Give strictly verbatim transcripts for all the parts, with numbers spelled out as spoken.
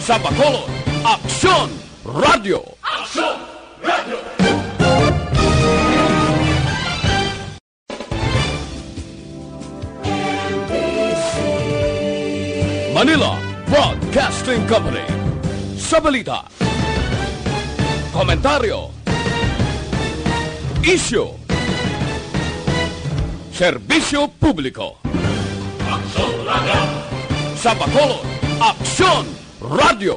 Sa Bacolod, Aksyon Radio. Manila Broadcasting Company. Sa balita, komentaryo, isyu, serbisyo publiko. Sa Bacolod, Aksyon Radio.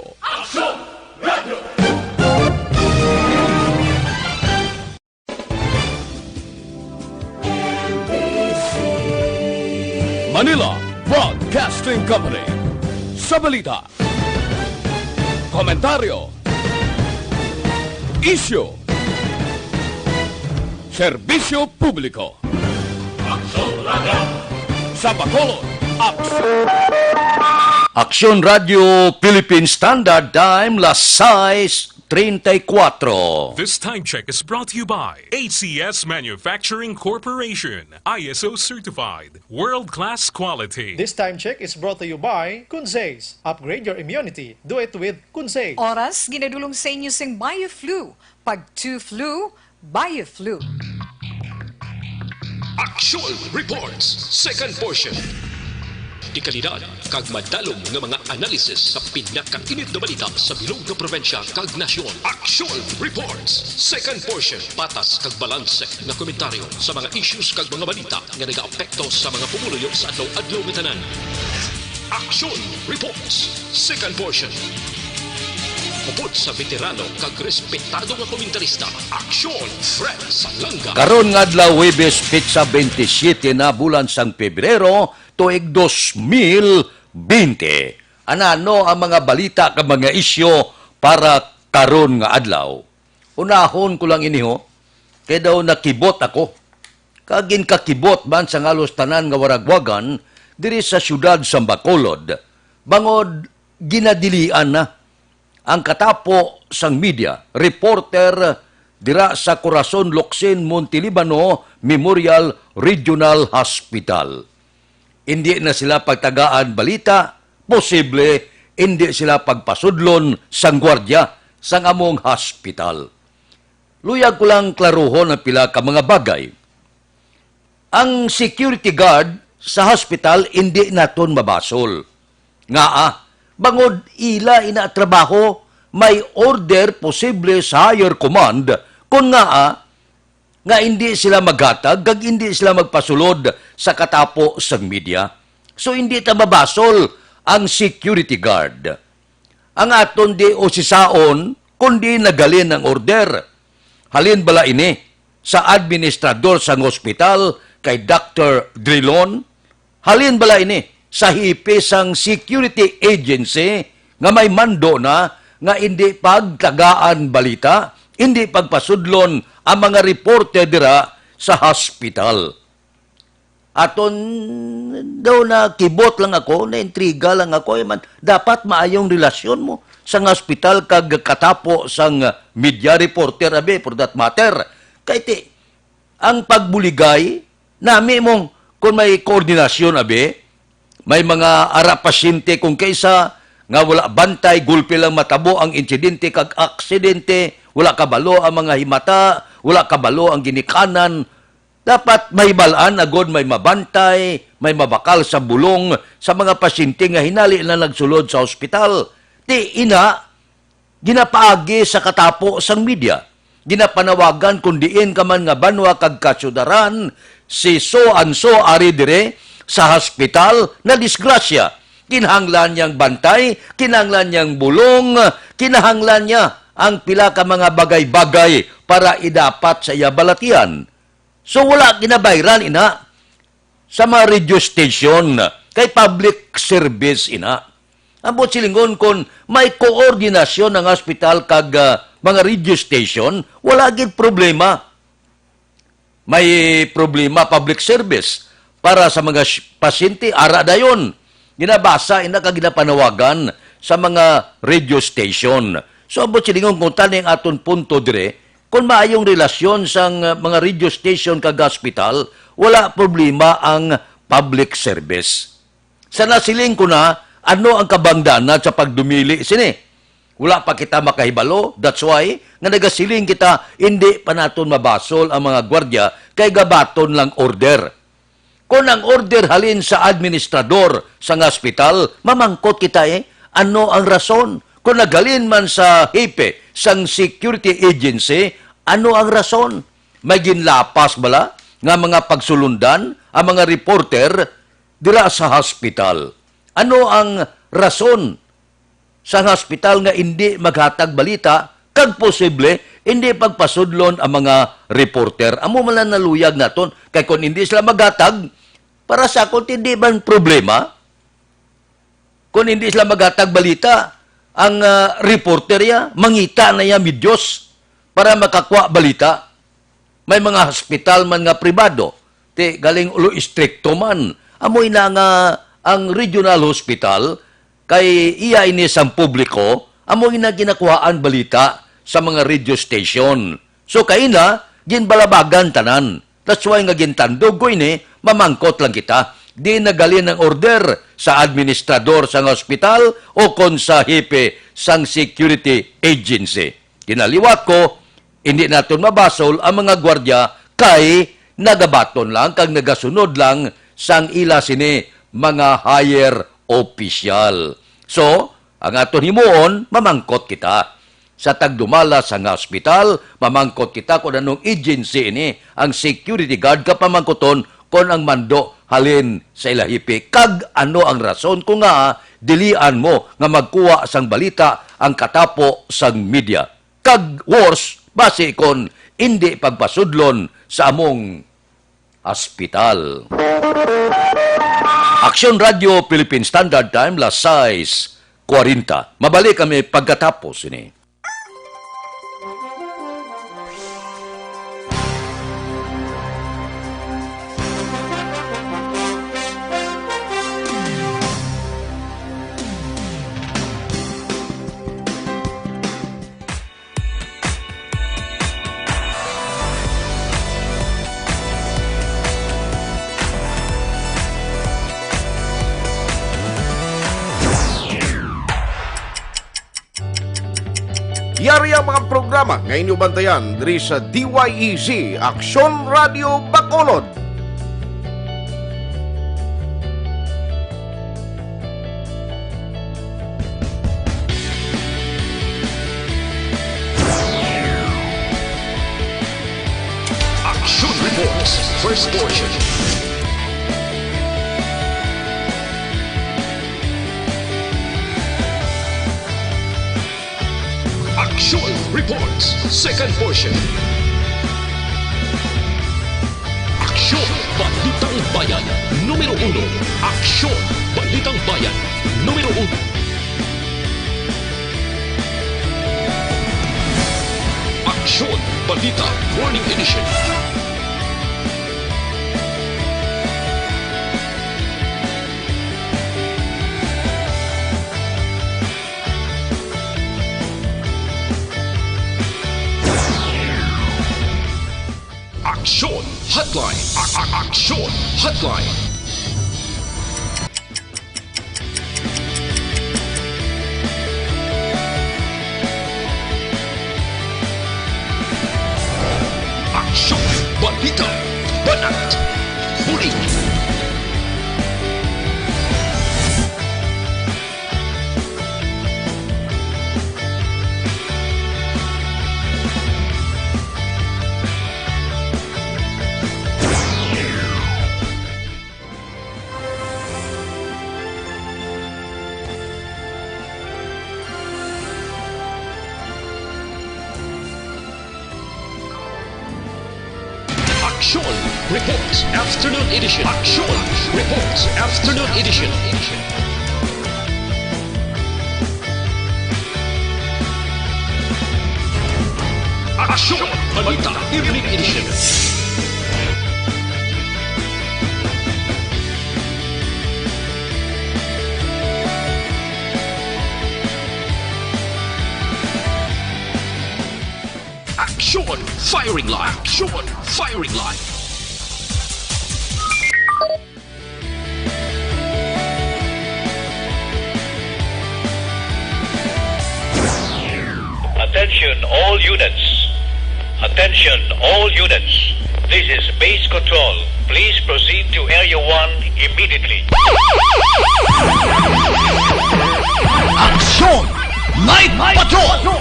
Manila Broadcasting Company. Sa balita, komentaryo, isyu, serbisyo publiko. Sa Bacolod, Aksyon. Aksyon Radio Philippine Standard Time, las sais treinta y cuatro. This time check is brought to you by A C S Manufacturing Corporation, I S O certified, world-class quality. This time check is brought to you by Kunzes. Upgrade your immunity. Do it with Kunzes. Oras ginadulong sa inyo sing BioFlu. Pag two flu, BioFlu. Action Reports, second portion. Dekalidad kag madalom nga mga analysis sa pinakainit nga balita sa bilog nga probinsya kag nasyon. Action Reports, second portion. Patas kag balanse nga komentaryo sa mga issues kag mga balita nga nagaapekto sa mga pumuluyo sa adlaw-adlaw nga tanan. Action Reports, second portion. Upod sa veterano kag respetado nga komentarista, Action Fred Salanga. Karon nga adlaw, Huwebes, petsa twenty-seven na bulan sang Pebrero, tuig dos mil bente. Anano ang mga balita kag mga isyu para karon nga adlaw? Unahon ko lang ini, ho, kay daw nakibot ako. Kag ginkakibot man sang halos tanan nga waragwagan diri sa siyudad sa Bacolod, bangod ginadilian na ang katapo sang media reporter dira sa Corazon Locsin Montelibano Memorial Regional Hospital. Indi na sila pagtagaan balita, posible indi sila pagpasudlon sang gwardya sang among hospital. Luyag ko lang klaruhon ang pila ka mga bagay. Ang security guard sa hospital indi naton mabasol. Ngaa, bangod ila ina trabaho, may order posible sa higher command kon ngaa nga indi sila maghatag kag indi sila magpasulod sa katapo sang media. So, indi ta mabasol ang security guard. Ang aton di usisaon, kundi nagalin ang order. Halin bala ini sa administrador sang hospital kay Doctor Drilon? Halin bala ini sa hipi sang security agency nga may mando na nga indi pagtagaan balita, indi pagpasudlon ang mga reporter dira sa hospital? Aton daw, nakibot lang ako, naintriga lang ako, eh, man, dapat maayong relasyon mo sang hospital kag katapo sang media reporter, abi, for that matter. Kay ti, ang pagbuligay, nami mong, kung may koordinasyon, abi, may mga ara pasyente kung kaisa nga wala bantay, gulpi lang matabo ang insidente kag aksidente, wala kabalo ang mga himata, wala kabalo ang ginikanan. Dapat mahibal-an agod may mabantay, may mabakal sa bulong sa mga pasyente nga hinali na nagsulod sa ospital. Ti ina, ginapaagi sa katapo sang media. Ginapanawagan kon diin ka man nga banwa kag kasyudaran, si so and so ari dire sa hospital nadisgrasya. Kinahanglan niyang bantay, kinahanglan niyang bulong, kinahanglan niya ang pila ka mga bagay-bagay para idapat sa iya balatian. So, wala ginabayran ina sa mga radio station, kay public service ina. Ambot silingon kon may koordinasyon ang hospital kag, ah, mga radio station, wala gid problema. May problema public service para sa mga sh-, pasyente, ara dayon. Ginabasa ina kag ginapanawagan sa mga radio station. So, ambot silingon kon tani ang aton punto dire, kon maayong relasyon sang, uh, mga radio station kag hospital, wala problema ang public service. Sa nasiling ko na, Ano ang kabangdanan sa pagdumili sini? Wala pa kita makahibalo. That's why nga nagasiling kita, hindi pa naton mabasol ang mga gwardya kay gabaton lang order. Kon ang order halin sa administrador sang hospital, mamangkot kita, eh, ano ang rason? Kon naghalin man sa hepe sang security agency, ano ang rason? May ginlapas bala nga mga pagsulundan ang mga reporter dira sa hospital? Ano ang rason sa hospital nga indi maghatag balita, kag posible indi pagpasudlon ang mga reporter? Amo man lang naluyag naton, kay kon hindi sila maghatag, para sa akon, hindi man problema. Kon hindi sila maghatag balita, ang, ah, reporter ya, mangita na ya medios para makakuha balita. May mga hospital man nga pribado, ti galing ulo istrikto man. Amo ina nga ang regional hospital, kay iya ini sang publiko, amo ina ginakuhaan balita sa mga radio station. So, kaina, ginbalabagan tanan. That's why nga gintandog ko ini, mamangkot lang kita. Di naghalin ang order sa administrador sang hospital o kon sa hepe sang security agency. Kinaliwat ko, hindi naton mabasol ang mga gwardya kay nagabaton lang kag nagasunod lang sang ila sini mga higher official. So, ang aton himuon, mamangkot kita. Sa tagdumala sa nga ospital, mamangkot kita kon anong agency ini ang security guard, ka pamangkuton kon ang mando halin sa ila hepe, kag ano ang rason kung nga dilian mo nga magkuha sang balita ang katapo sang media. Kag worse, basi kon indi pagpasudlon sa among hospital. Aksyon Radio Philippine Standard Time, las sais kuwarenta. Mabalik kami pagkatapos ini. Yari ang mga programa nga inyo bantayan diri sa D Y E Z, Aksyon Radio Bacolod. Action Reports, first portion. Action Reports, second portion. Aksyon Balitang Bayan, numero uno. Aksyon Balitang Bayan, numero uno. Aksyon Balita Morning Edition. Aksyon Hotline. A-, a-, Aksyon Hotline. Aksyon, balita, banat, buli. Aksyon Reports Afternoon Edition. Aksyon Reports Afternoon Edition. Aksyon Balita Evening Edition. Aksyon Firing Line. Aksyon Firing Line. Attention all units. Attention all units. This is base control. Please proceed to area one immediately. Aksyon! Night Patrol!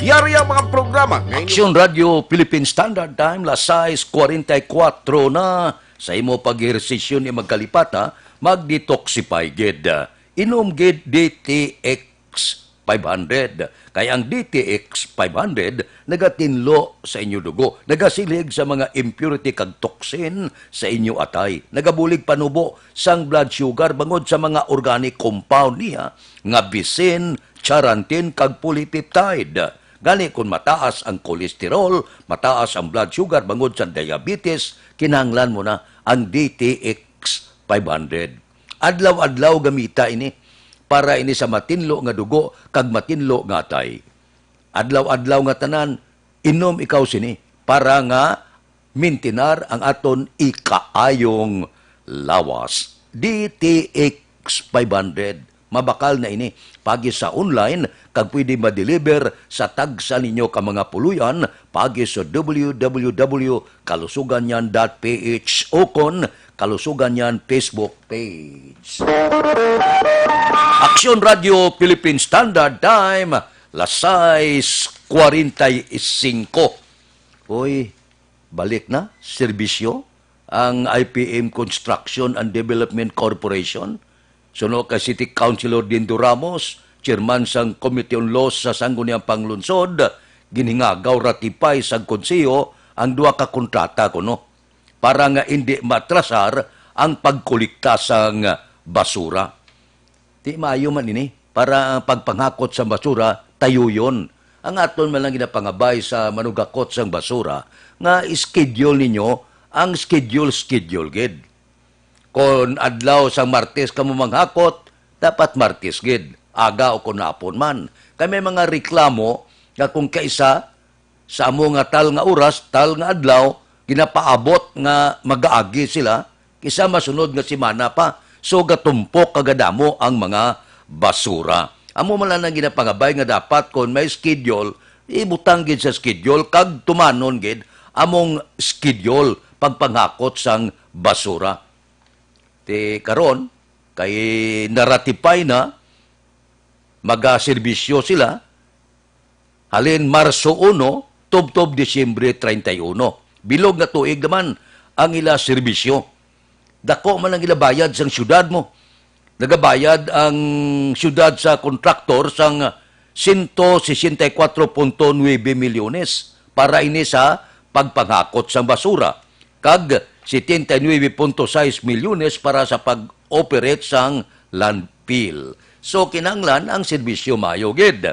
Yari ang mga programa nga inyo Aksyon Radio Philippine Standard Time, las sais cuarenta y cuatro na. Sa imo pag-ehersisyo ni magkalipata, mag-detoxify gid. Inom gid D T X five hundred. Kay ang D T X five hundred nagatinlo sa inyo dugo, nagasilig sa mga impurity kag toxin sa inyo atay, nagabulig panubo sang blood sugar bangod sa mga organic compound niya nga bisin, charantin kag polypeptide. Gani, kon mataas ang cholesterol, mataas ang blood sugar bangod sa diabetes, kinahanglan mo na ang D T X five hundred. Adlaw-adlaw gamita ini para ini sa matinlo nga dugo kag matinlo nga atay. Adlaw-adlaw nga tanan, inom ikaw sini para nga mintinar ang aton ikaayong lawas. D T X five hundred. Mabakal na ini. Pagi sa online, kag pwede ma-deliver sa tagsa ninyo ka mga puloy-an, pagi sa W W W kalusuganyan dot P H ukon Kalusuganyan Facebook page. Aksyon Radio Philippine Standard Time, las sais cuarenta y cinco. Uy, balik na, serbisyo ang I P M Construction and Development Corporation. Suno kay City Councilor Dindo Ramos, chairman sang Committee on Laws sa Sangguniang Panglungsod, ginhingagaw ratify sang Konseho ang duha ka kontrata kuno para nga indi maatrasar ang pagkolekta sang basura. Di maayo man ini para ang pagpanghakot sa basura tayuyon. Ang aton man lang ginapangabay sa manughakot sang basura nga schedule ninyo ang schedule, schedule gid. Kon adlaw sang Martes kamo manghakot, dapat Martes gid, aga o kon hapon man. Kay may mga reklamo nga kung kaisa sa amo nga tal nga oras, tal nga adlaw, ginapaabot nga magaagi sila, kisa masunod nga semana pa. So, gatumpok kag gadamo ang mga basura. Amo man lang ang ginapangabay nga dapat kon may schedule, ibutang gid sa schedule kag tumanon gid among schedule pagpanghakot sang basura. Ti karon, kay na-ratify na, magaserbisyo sila halin Marso uno tubtob Disyembre treinta y uno. Bilog nga tuig naman ang ila serbisyo. Dako man ang ila bayad sang siyudad mo. Nagabayad ang siyudad sa kontraktor sang sento sesenta y kuwatro punto nuebe milyones para ini sa pagpanghakot sang basura, kag setenta y nuebe punto sais milyones para sa pag-operate sang landfill. So, kinahanglan ang serbisyo maayo gid.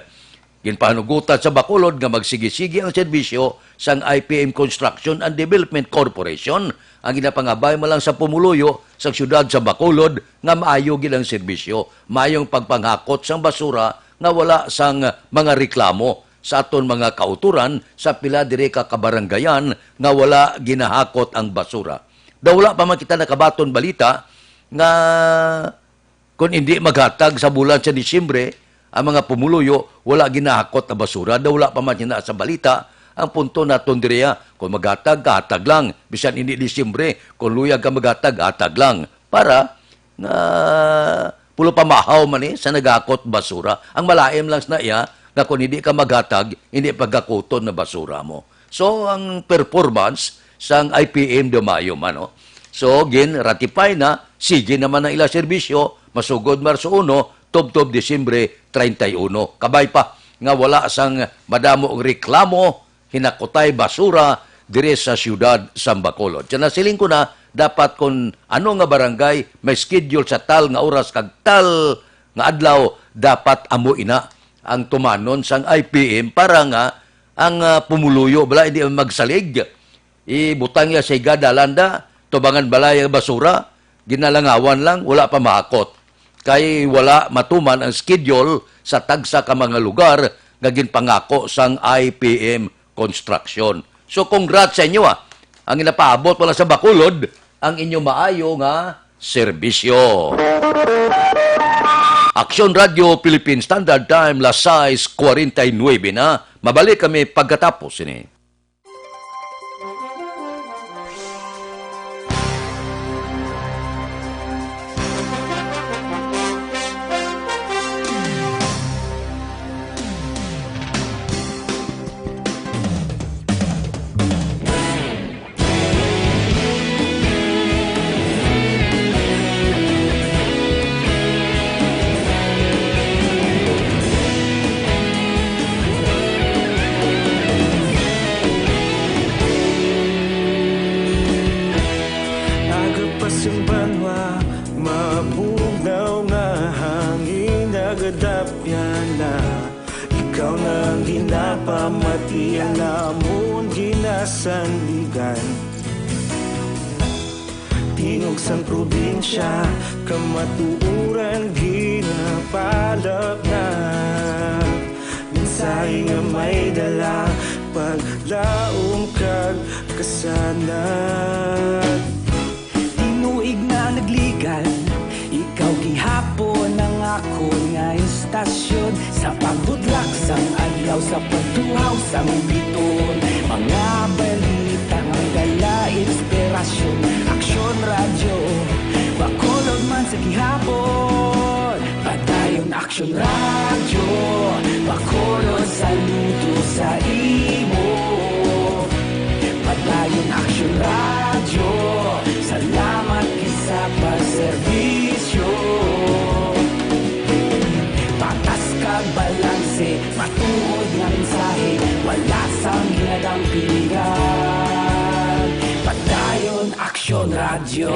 Ginpahanugutan sa Bacolod nga magsigi-sigi ang serbisyo sang I P M Construction and Development Corporation. Ang ginapangabay man lang sa pumuluyo sa siyudad sa Bacolod nga maayo gid ang serbisyo, maayong pagpanghakot sang basura nga wala sang mga reklamo sa aton mga kautoran sa pila diri ka kabarangayan nga wala ginahakot ang basura. Daw wala pa man kita nakabaton balita nga Kon indi maghatag sa bulan sa Disyembre, ang mga pumuluyo wala ginahakot ang basura, daw wala pa man sina sa balita. Ang punto naton diriya, kung maghatag, kahatag lang. Bisan indi Disyembre, kung luyag ka maghatag, hatag lang. Para nga pulo pamahaw man eh sa naghakot basura. Ang malain lang sa iya, nga kung hindi ka maghatag, hindi paghakuton na basura mo. So, ang performance sang I P M de Mayo man, no? So, gin-ratify na, sige naman ang ila serbisyo, masugod Marso uno, tubtob Disyembre treinta y uno. Kabay pa nga wala sang madamo ang reklamo, hinakutay basura diri sa siyudad sang Bacolod. Sa nasiling ko na, dapat kon ano nga barangay may schedule sa tal nga oras kag tal nga adlaw, dapat amo ina ang tumanon sang I P M para nga ang, ah, pumuluyo bala hindi magsalig. Ibutang niya sa higa, dalan da, tubangan balay ang basura. Ginalangawan lang, wala pa mahakot. Kay wala matuman ang schedule sa tagsa ka mga lugar nga ginpangako sang I P M Construction. So, congrats sa inyo, ah. Ang ginapaabot wala sa Bacolod, ang inyo maayo nga serbisyo. Aksyon Radio Philippine Standard Time, las sais cuarenta y nueve na. Mabalik kami pagkatapos sini. Aga pa sing banwa, mabugnaw nga hangin nagadapyan na. Ikaw na ang ginapamati, ang amon ginasandigan. Tingog sang probinsya, kamatuoran ginapalap na. Mensahe nga may dala, paglaom kag kasanag. Tinuig na nagligan, ikaw gihapon ang akon nga istasyon. Sa pagbudlak sang adlaw, sa pagtuhaw sang bituon, mga balita nga dala inspirasyon. Aksyon Radyo, Bacolod man sa gihapon. Padayon Aksyon Radyo, Bacolod, saludo sa imo. Padayon Aksyon Radyo, salamat sa pagserbisyo. Patas kag balanse, matuod nga mensahe, wala sang ginadampingan. Padayon Aksyon Radyo.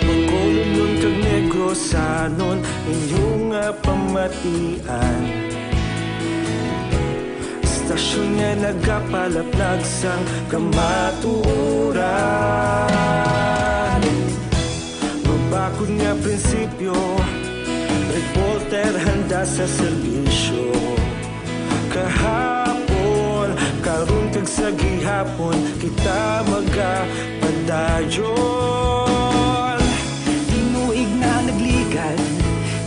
Bacolodnon kag Negrosanon, inyo nga pamatian. Istasyon nga nagapalaplag sang kamatuoran. Mabakod nga prinsipyo, reporter handa sa serbisyo. Kahapon, karon kag sa gihapon, kita magapadayon. Tinuig na nagligan,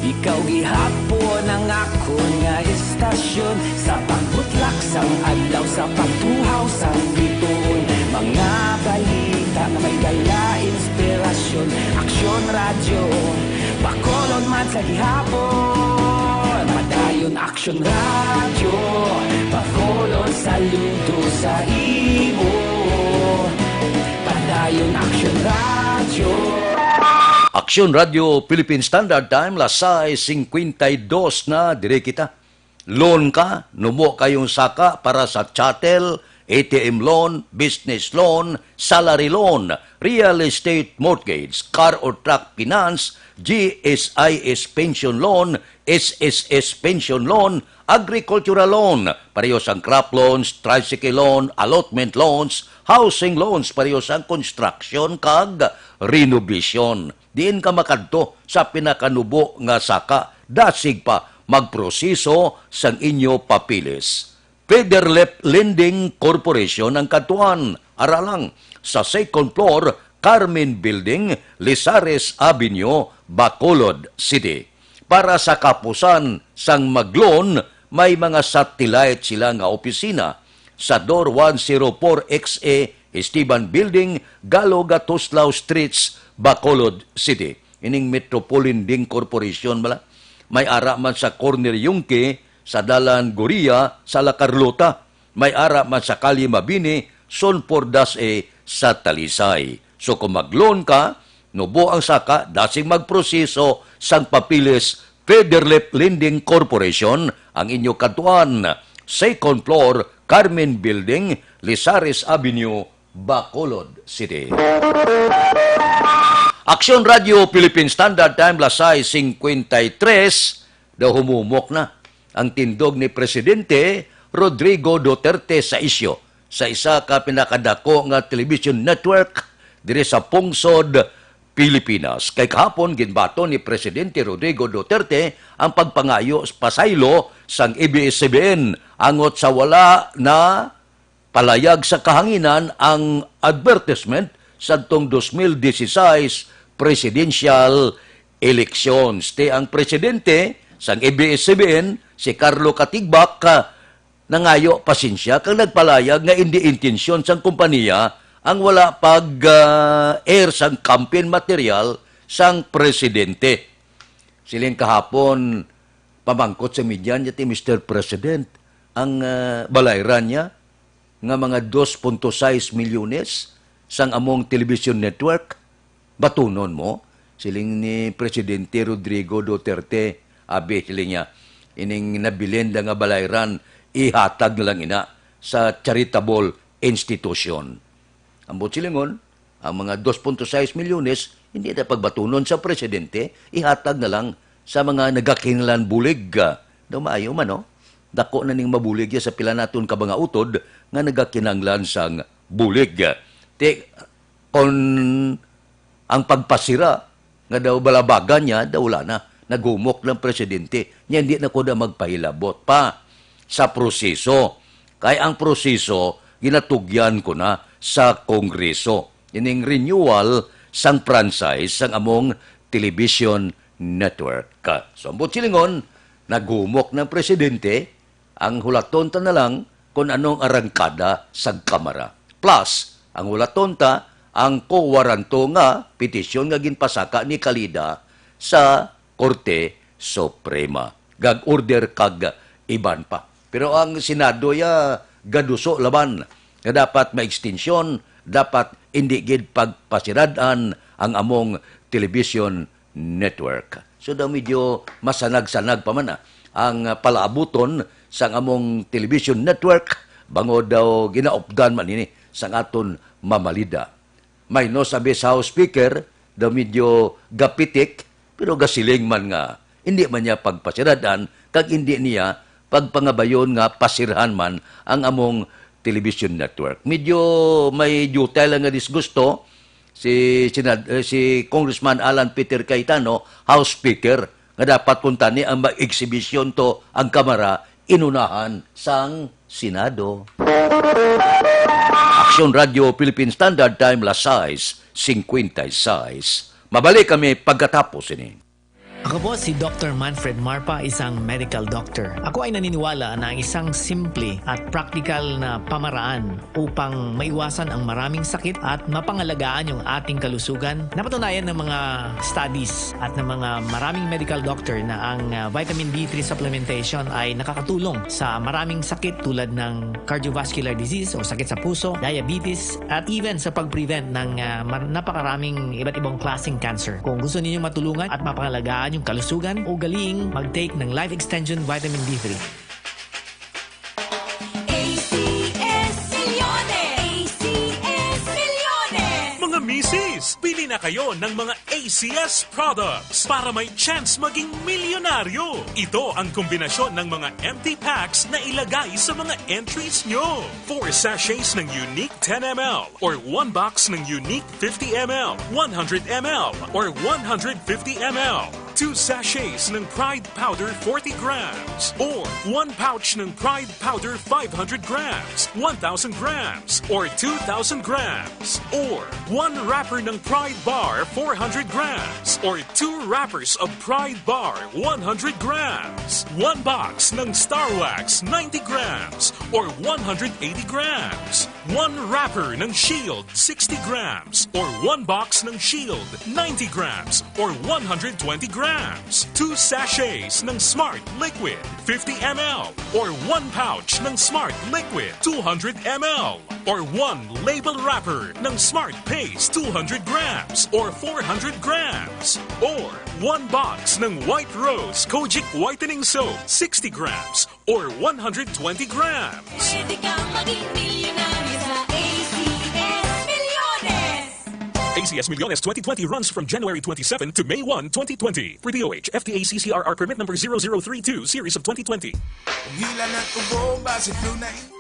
ikaw gihapon ang akon nga istasyon. Sa pagbutlak sang adlaw, sa pagtuhaw sang bituon, mga balita nga may dala inspirasyon. Aksyon Radyo, Bacolod man sa gihapon. Padayon Aksyon Radyo, Bacolod, saludo sa imo. Padayon Aksyon Radyo. Aksyon Radyo Philippine Standard Time, las sais cincuenta y dos na, diri kita. Loan ka, nubo kayong saka para sa chattel, A T M loan, business loan, salary loan, real estate mortgage, car or truck finance, G S I S pension loan, S S S pension loan, agricultural loan, pareho sang crop loans, tricycle loan, allotment loans, housing loans, pareho sang construction kag renovation. Diin ka makadto sa pinakanubo nga saka, dasig pa magproseso sang inyo papeles. Federlip Lending Corporation ang kadtuan, ara lang sa second floor, Carmen Building, Lizares Avenue, Bacolod City. Para sa kapusan sang mag-loan, may mga satellite sila nga opisina sa Door one zero four X A, Esteban Building, Galo, Gatuslao Streets, Bacolod City. Ining Metropol Lending Corporation bala. May ara man sa Corner Yungque, sa Dalan Goria, sa La Carlota. May ara man sa Kalye Mabini, Son Pordas A sa Talisay. So kung mag-loan ka, nubo ang saka, dasig magproseso sang papeles. Federlip Lending Corporation ang inyo kadtuan. Second floor, Carmen Building, Lizares Avenue, Bacolod City. Aksyon Radio Philippine Standard Time, las sais cincuenta y tres, daw humumok na ang tindog ni Presidente Rodrigo Duterte sa isyu sa isa ka pinakadako nga television network diri sa pungsod Pilipinas. Kay kahapon, ginbaton ni Presidente Rodrigo Duterte ang pagpangayo pasaylo sang A B S C B N angot sa wala na palayag sa kahanginan ang advertisement sadtong dos mil dieciséis presidential elections. Ti ang presidente sang A B S C B N, si Carlo Katigbak, ah, nangayo pasensya kag nagpalayag nga indi intensyon sang kompanya ang wala pag, ah, air sang campaign material sang presidente. Siling kahapon, pamangkot sa media niya ti Mister President, ang, ah, balayran niya nga mga dos punto sais milyones sang among television network, batunon mo? Siling ni Presidente Rodrigo Duterte, abi, siling niya, ining nabilin da nga balayran, ihatag na lang ina sa charitable institution. Ambot silingon, ang mga dos punto sais milyones, hindi na pagbatunon sa presidente, ihatag na lang sa mga nagakinahanglan bulig. Daw maayo man, no? Dako na ning mabulig ya sa pila naton ka mga utod nga nagakinahanglan sang bulig. Ti, kon ang pagpasira nga daw balabagan niya, daw wala na. Naghumok ng presidente. Niya, hindi na ko na magpahilabot pa sa proseso. Kay ang proseso, ginatugyan ko na sa Kongreso. Ining renewal sang franchise sang among television network. So, ang buot silingon, naghumok ng presidente, ang hulaton ta na lang kung anong arangkada sa Kamara. Plus, ang hulaton ta ang co-warranto nga petisyon nga ginpasaka ni Calida sa Korte Suprema. Gag-order kag iban pa. Pero ang Senado ya gaduso laban nga dapat maekstensyon, dapat indi gid pagpasirad-an ang among television network. So daw medyo masanag-sanag pa man, ah, ang, ah, palaabuton sang among television network, bangod daw ginaupdan man ini sang aton mamalida. May no sabi sa House Speaker, daw medyo gapitik, pero gasiling man nga hindi man niya pagpasirad-an kag hindi niya pagpangabayon nga pasirhan man ang among television network. Medyo may diutay lang nga disgusto si Senad-, eh, si Congressman Alan Peter Cayetano, House Speaker, nga dapat kuntani ang mag-exhibition to ang Kamara inunahan sang Senado. Aksyon Radio Philippine Standard Time, las sais cincuenta y seis. Mabalik kami pagkatapos ini. Ako po si Doctor Manfred Marpa, isang medical doctor. Ako ay naniniwala na ang isang simple at praktikal na pamaraan upang maiwasan ang maraming sakit at mapangalagaan yung ating kalusugan. Napatunayan ng mga studies at ng mga maraming medical doctor na ang, ah, vitamin D three supplementation ay nakakatulong sa maraming sakit tulad ng cardiovascular disease o sakit sa puso, diabetes, at even sa pag-prevent ng, ah, mar-, napakaraming iba't ibang klaseng cancer. Kung gusto ninyo matulungan at mapangalagaan yung kalusugan, ugaliing mag-take ng Life Extension Vitamin D three. A C S Milyones! A C S Milyones! Mga misis, pili na kayo ng mga A C S products para may chance maging milyonaryo. Ito ang kombinasyon ng mga empty packs na ilagay sa mga entries nyo. Four sachets ng Unique ten M L or one box ng Unique fifty M L, one hundred M L, or one hundred fifty M L. Two sachets ng Pride Powder forty grams or one pouch ng Pride Powder five hundred grams, one thousand grams, or two thousand grams. Or one wrapper ng Pride Bar four hundred grams or two wrappers of Pride Bar one hundred grams. One box ng Star Wax ninety grams or one hundred eighty grams. One wrapper ng Shield sixty grams or one box ng Shield ninety grams or one hundred twenty grams. Two sachets ng Smart Liquid fifty M L or one pouch ng Smart Liquid two hundred M L or one label wrapper ng Smart Paste two hundred grams or four hundred grams or one box ng White Rose Kojic Whitening Soap sixty grams or one hundred twenty grams. Pwede kang maging milyonaryo sa A C S Milyones! A C S Millones twenty twenty runs from January twenty-seven to May one, twenty twenty. For D O H, F T A C C R R permit number zero zero three two, series of twenty twenty. Kung hila na tubo, base blue na in-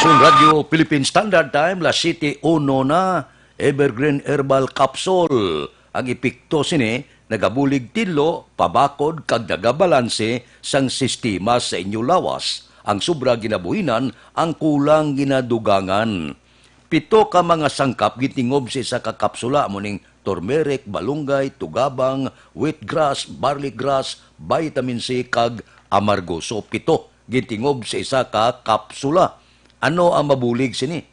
Aksyon Radio Philippine Standard Time, las siete uno na. Evergreen Herbal Capsule. Ang epekto sini nagabulig tidlo, pabakod, kag nagabalanse sang sistema sa inyo lawas. Ang sobra ginabuhinan, ang kulang ginadugangan. Pito ka mga sangkap gintingob sa isa ka kapsula, amo ning turmeric, balunggay, tugabang, wheatgrass, barley grass, vitamin C, kag amargoso. Pito gintingob sa isa ka kapsula. Ano ang mabulig sini?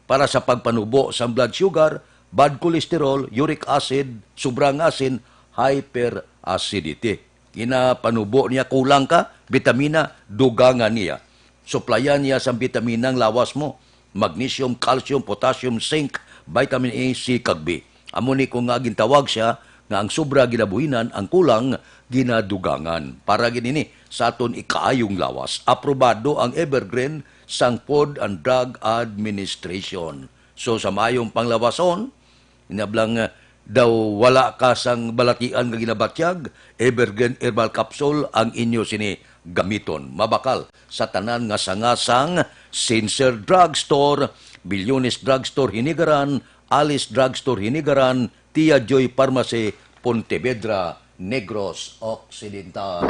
Para sa pagpanubo sang blood sugar, bad cholesterol, uric acid, sobra nga asin, hyperacidity. Ginapanubo niya, kulang ka bitamina, dugangan niya. Suplayan niya sang bitamina ang lawas mo, magnesium, calcium, potassium, zinc, vitamin A, C, kag B. Amo ni ko nga gintawag sia nga ang sobra ginabuhinan, ang kulang ginadugangan. Para gid ini sa aton ikaayong lawas, aprobado ang Evergreen sang Food and Drug Administration. So, sa maayong panglawason, inablang, ah, daw wala ka sang balatian nga ginabatyag, Evergreen Herbal Capsule ang inyo sini gamiton. Mabakal sa tanan nga sanga sang Sincere Drugstore, Bilyones Drugstore Hinigaran, Alice Drugstore Hinigaran, Tia Joy Pharmacy, Pontevedra, Negros Occidental.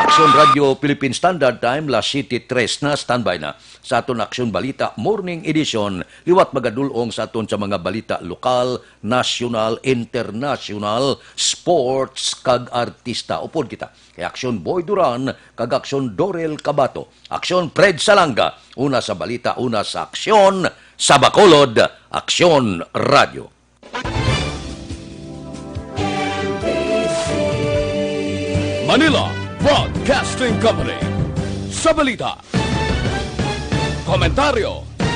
Aksyon Radio Philippine Standard Time, las siyete tres na, standby na sa aton Aksyon Balita Morning Edition. Liwat magadulong sa aton sa mga balita lokal, nasyonal, internasyonal, sports, kag artista. Upod kita kay Aksyon Boy Duran kag Aksyon Dorel Cabato. Aksyon Fred Salanga, una sa balita, una sa aksyon, sa Bacolod, Aksyon Radio. Manila Broadcasting Company. Sa balita, komentaryo,